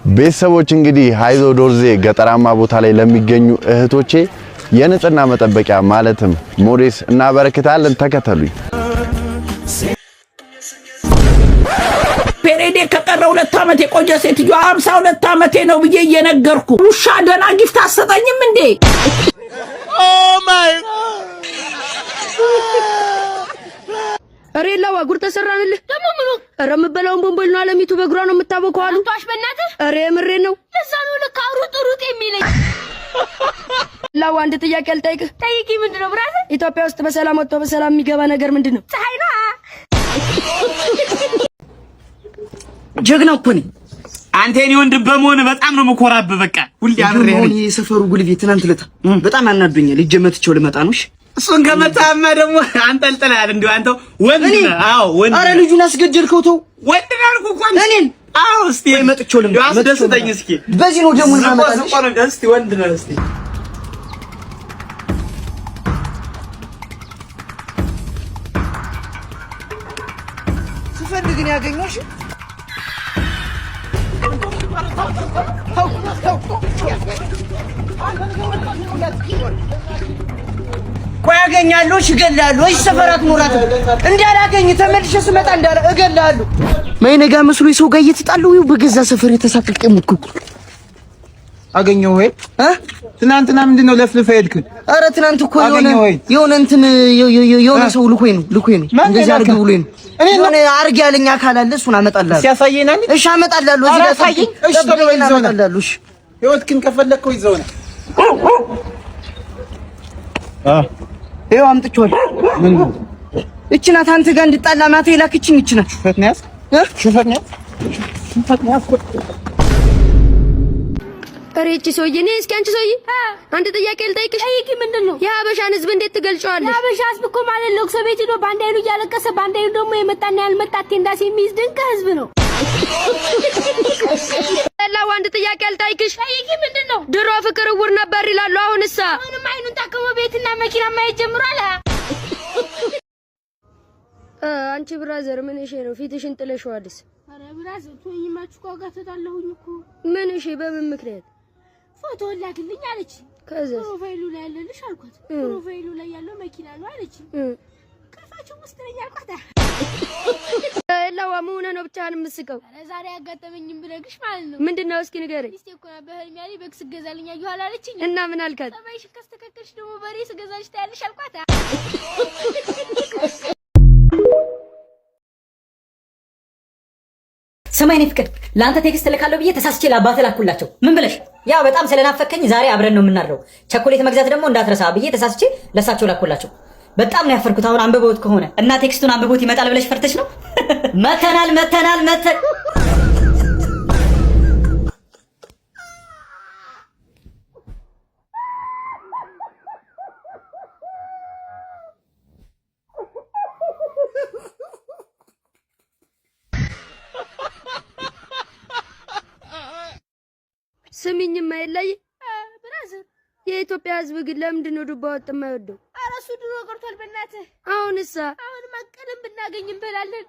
ቤተሰቦች እንግዲህ ሃይዞ ዶርዜ ገጠራማ ቦታ ላይ ለሚገኙ እህቶቼ የንጽህና መጠበቂያ ማለትም ሞዴስ እናበረክታለን። ተከተሉኝ። Period ኤ ከቀረ 2 ዓመት የቆየ ሴትዮ 52 ዓመቴ ነው ብዬ እየነገርኩ ውሻ ደህና gift አሰጠኝም እንዴ? Oh my! ኧረ የላዋ ጉድ ተሰራንልህ። ደግሞ ምኑ? ኧረ የምበላውን ቦምቦል ነው አለሚቱ በእግሯ ነው የምታቦከው አሉ። አቷሽ በእናትህ። ኧረ የምሬን ነው። ለዛ ነው ልክ ሩጥ ሩጥ የሚለኝ። ላዋ አንድ ጥያቄ አልጠይቅህ? ጠይቂ። ምንድን ነው brother? ኢትዮጵያ ውስጥ በሰላም ወጥቶ በሰላም የሚገባ ነገር ምንድን ነው? ፀሐይ ነው። ጀግና እኮ ነኝ። አንተ የኔ ወንድም በመሆን በጣም ነው የምኮራብህ። በቃ ሁሌ አብሬህ ነኝ። የሰፈሩ ጉልቤ ትናንት ለታ በጣም አናዶኛል። እጄ መትቼው ልመጣ ነው። እሺ። እሱን ከመታማ ደግሞ አንጠልጥለሃል። እንዲሁ አንተ ወንድ ነህ። አዎ ወንድ። አረ ልጁን አስገደልከው። ተው። ወንድ ነህ አልኩህ እኮ አንተ። እኔን? አዎ እስቲ መጥቼው ልምጣ። አስደስተኝ እስኪ። በዚህ ነው ደግሞ የማመጣልሽ። እስቲ ወንድ ነህ እስቲ። ስፈልግ ነው ያገኘሁሽ። ቆይ አገኛለሁ፣ እሺ እገላለሁ። እሺ ሰፈር አትኖራትም። እንዳላገኝ ተመልሼ ስመጣ እንዳላ እገላለሁ። ማይነጋ መስሎ ሰው ጋር እየተጣላሁ ይኸው በገዛ ሰፈር የተሳቀቀ ሞትኩ። አገኘሁ ወይ? እ? ትናንትና ምንድን ነው ለፍልፈህ ሄድክ? ኧረ ትናንት እኮ የሆነ አገኘሁ ወይ? የሆነ እንትን የሆነ ሰው ልኮኝ ነው ልኮኝ ነው እንደዚህ አድርግ ብሎኝ ነው። የሆነ አድርግ ያለኝ አካል አለ። እሱን አመጣልሃለሁ። ሲያሳየኝ አንዴ። እሺ አመጣልሃለሁ። እዚህ ኧረ ጋር አሳየኝ። እሺ ቶሎ በል ይዘው ና። አመጣልሃለሁ። እሺ። ህይወትህን ከፈለግከው ይዘው ና። ይኸው አምጥቼዋለሁ። እቺ ናት አንተ ጋር እንድጣላ ማታ የላክችኝ እቺ ናት። ሹፈት ነው ያዝክ? እ? ሹፈት ነው ያዝክ? ሹፈት ነው ያዝክ? ኧረ ይህቺ ሰውዬ እኔ እስኪ አንቺ ሰውዬ አንድ ጥያቄ ልጠይቅሽ። ጠይቂ። ምንድን ነው? የሀበሻን ህዝብ እንዴት ትገልጨዋለሽ? የሀበሻ ህዝብ እኮ ማለት ለቅሶ ቤት ሄዶ በአንድ አይኑ እያለቀሰ በአንድ አይኑ ደግሞ የመጣና ያልመጣ attendance የሚይዝ ድንቅ ህዝብ ነው። ላዋ አንድ ጥያቄ ልጠይቅሽ። ጠይቂ። ምንድን ነው? ድሮ ፍቅር እውር ነበር ይላሉ፣ አሁንሳ? አሁንም አይኑን ታክሞ ቤትና መኪና ማየት ጀምሯል። አንቺ brother ምን እሺ ነው ፊትሽን ጥለሽዋልስ? ኧረ brother ተወኝማችሁ እኮ ጋር ተጣላሁኝ እኮ። ምን እሺ በምን ምክንያት? ፎቶ ላክልኝ አለች። ከዛስ? Profile ኡ ላይ ያለልሽ አልኳት። Profile ኡ ላይ ያለው መኪና ነው አለች። ከፋችሁ ውስጥ ነኝ አልኳት። ላዋ ምን ሆነህ ነው ብቻህን የምትስቀው? ኧረ ዛሬ ያጋጠመኝም ብነግርሽ ማለት ነው። ምንድን ነው እስኪ ንገረኝ። ሚስቴ እኮ ናት በህልሜ ያለኝ በግ ስገዛልኝ አየሁ አላለችኝ? እና ምን አልካት? ጸባይሽን ካስተካከልሽ ደግሞ በሬ ስገዛልሽ ታያለሽ አልኳት። ስማኝ የኔ ፍቅር፣ ለአንተ text እልካለሁ ብዬ ተሳስቼ ለአባትህ ላኩላቸው። ምን ብለሽ? ያው በጣም ስለናፈከኝ ዛሬ አብረን ነው የምናድረው፣ ቸኮሌት መግዛት ደግሞ እንዳትረሳ ብዬ ተሳስቼ ለሳቸው ላኩላቸው። በጣም ነው ያፈርኩት። አሁን አንብበውት ከሆነ እና text ኡን አንብቦት ይመጣል ብለሽ ፈርተሽ ነው? መተናል መተናል መተን። ስሚኝማ የላይ Brother። የኢትዮጵያ ሕዝብ ግን ለምንድን ነው ዱባ ወጥ የማይወደው? ኧረ እሱ ድሮ ቀርቷል በእናትህ። አሁንሳ? አሁንማ ቅልም ብናገኝ እንበላለን።